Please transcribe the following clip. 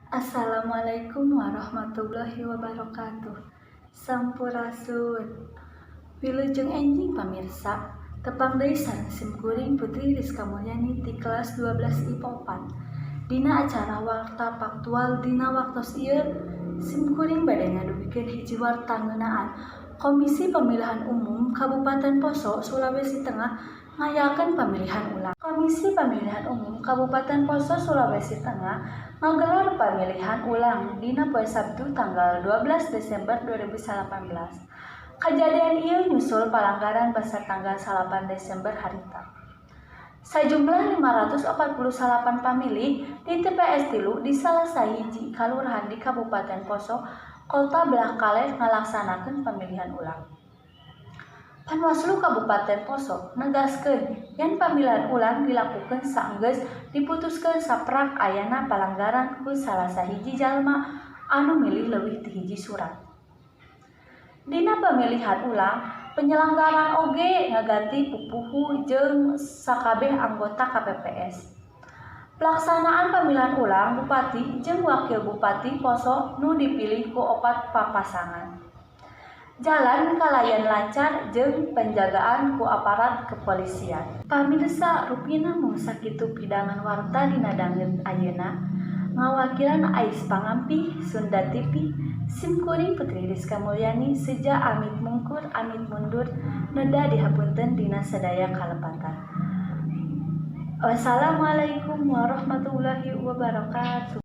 Assalamualaikum warahmatullahi wabarakatuh. Sampurasun. Wilujeng enjing, pamirsa. Tepang deui sareng simkuring, Putri Rizka Mulyani, ti kelas 12 IPA 4. Dina acara Warta Faktual dina waktos ieu, simkuring bade ngadugikeun hiji warta ngeunaan Komisi Pemilihan Umum Kabupaten Poso, Sulawesi Tengah ngayakeun pamilihan ulang. Komisi Pemilihan Umum Kabupaten Poso, Sulawesi Tengah ngagelar pamilihan ulang dina poe Sabtu tanggal 12 Desember 2018. Kajadian ieu nyusul palanggaran basa tanggal 9 Desember harita. Sajumlah 548 pamilih di TPS 3 di salah sahiji kalurahan di Kabupaten Poso Kota belah kaler ngalaksanakeun pamilihan ulang. Panwaslu Kabupaten Poso negaskeun yen pamilihan ulang dilakukeun saenggeus diputuskeun saprak ayana palanggaran ku salah sahiji jalma anu milih leuwih ti hiji surat. Dina pamilihan ulang, penyelenggaraan oge ngaganti pupuhu jeung sakabeh anggota KPPS. Pelaksanaan pamilihan ulang bupati jeung wakil bupati Poso nu dipilih ku opat papasangan jalan kalayan lancar jeung penjagaan ku aparat kepolisian. Pamirsa, rupina mung sakitu pidangan warta dina danget ayeuna. Ngawakilan Ais Pangampih Sunda TV, simkuring Putri Rizka Mulyani seja amit mungkur amit mundur, neda dihapunten dina sadaya kalepatan. Wassalamualaikum warahmatullahi wabarakatuh.